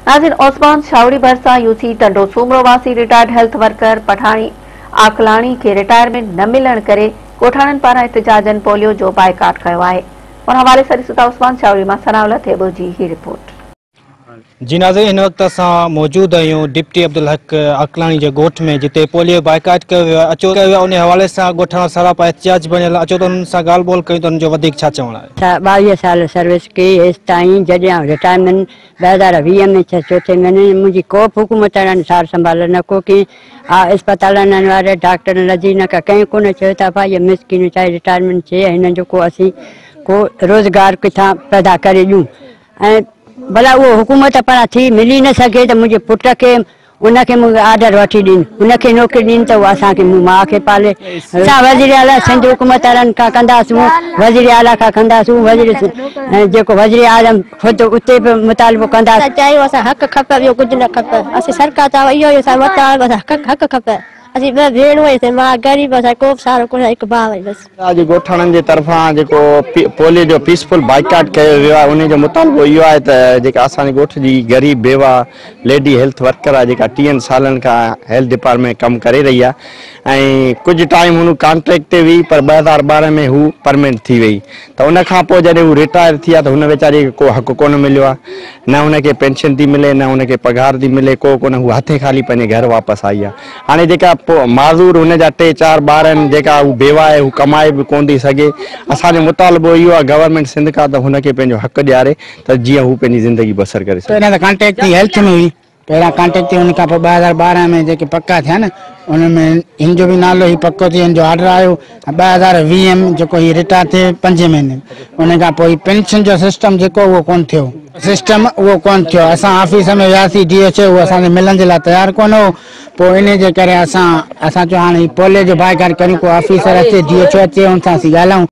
ناظرين عثمان شاوڙي ڀرسان يوسي ٽنڊو سومرو واسي رٽائرڊ هيلٿ ورڪر پٺاڻي عاقلاڻي کي رٽائرمينٽ نه ملڻ ڪري ڳوٺاڻن پاران احتجاجن پوليو جو بائيڪاٽ ڪيو آهي. ان حوالي سان ڏسون ٿا عثمان شاوڙي مان ثناء الله ٿيٻو جي هي رپورٽ. جي ناظرين هن وقت اسان موجود آهيون ڊپٽي عبدالحق عاقلاڻي جي ڳوٺ ۾ جتي پوليو بائيڪاٽ ڪيو ويو آهي اچو ڪيو ويو آهي انهي حوالي سان ڳوٺاڻا سراپا احتجاج بڻيل اچو ته انهن سان ڳالهه ٻولهه ڪيون ته انهن جو وڌيڪ ڇا چوڻ آهي. 22 سال سروس ڪئي هيستائين جڏهن آئون رٽائرمينٽ 2020 ۾ ٿيس چوٿين مهيني ۾ منهنجي ڪو به حڪومت وارن سار سنڀال نه ڪو ڪنهن اسپتالن واري ڊاڪٽرن لڌي نه ڪا ڪنهن ڪونه چيو ته ابا هيء مسڪين ويچاري رٽائرمينٽ ٿئي هن جو ڪو اسين ڪو روزگار ڪٿان پيدا ڪري ڏيون ۽ ڀلا اهو حڪومت پاران ٿي ملي نه سگهي ته منهنجي پٽ کي ان کي مون کي آرڊر وٺي ڏين ان کي نوڪري ڏين ته اهو اسان کي مون ماء کي پالي. اسان وزير اعليٰ سنڌ حڪومت وارن کان ڪنداسون وزير اعليٰ کان ڪنداسون وزير جيڪو وزير اعظم خود اتي به مطالبو ڪنداسون. اسان چاهيون اسان حق کپي ٻيو ڪجهه نه کپي اسين سرڪار چاهيون اهو ئي اسان مطالبو اسان حق کپي اسين ٻه ڀيڻون آهيون ماء غريب اسان ڪو به سهارو ڪونهي هڪ ڀاء آهي بس. اڄ ڳوٺاڻن جي طرفان جيڪو پوليو جو پيسفل بائيڪاٽ ڪيو ويو آهي انهي جو مطالبو اهو آهي ته جيڪا اسان جي ڳوٺ جي غريب بيواهه ليڊي هيلٿ ورڪر آهي جيڪا 30 سالن کان هيلٿ ڊپارٽمينٽ ڪم ڪري رهي آهي ۽ ڪجهه ٽائيم هن ڪانٽريڪٽ تي هئي پر 2012 ۾ هو پرمنٽ ٿي وئي ته ان کان پوء جڏهن هو رٽائر ٿي آهي ته هن ويچاري کي ڪو حق ڪونه مليو آهي نه هن کي پينشن ٿي ملي نه هن کي پگهار ٿي ملي ڪو ڪونه هو هٿين خالي پنهنجي گهر واپس آئي آهي هاڻي جيڪا پوء معذور هن جا ٽي چار ٻار آهن جيڪا هو بيواهه آهي هو ڪمائي به ڪونه ٿي سگهي اسان جو مطالبو اهو آهي گورنمينٽ سنڌ کان ته هن کي پنهنجو حق ڏياري ته جيئن هو پنهنجي زندگي بسر ڪري سگهي. پهريان ته ڪانٽريڪٽ ٿي هيلٿ ۾ هئي پهريان ڪانٽريڪٽ ٿي ان کان پوء 2012 ۾ جيڪي پڪا ٿيا نه ان ۾ هن جو به نالو هي پڪو ٿي هن جو آرڊر آيو 2020 ۾ جيڪو هي رٽائر ٿئي پنجين مهيني ان کان پوء هي پينشن جو سسٽم جيڪو اهو ڪونه ٿيو سسٽم اهو ڪونه ٿيو اسان آفيس ۾ وياسين ڊي ايڇ اي اهو اسان کي ملڻ جي لاء تيار ڪونه هو پوء انهي جي ڪري اسان اسان چيو هاڻي هي پوليو جو بائيڪاٽ ڪريون ڪو آفيسر اچي ڊي ايڇ او اچي ان سان اسين ڳالهايون.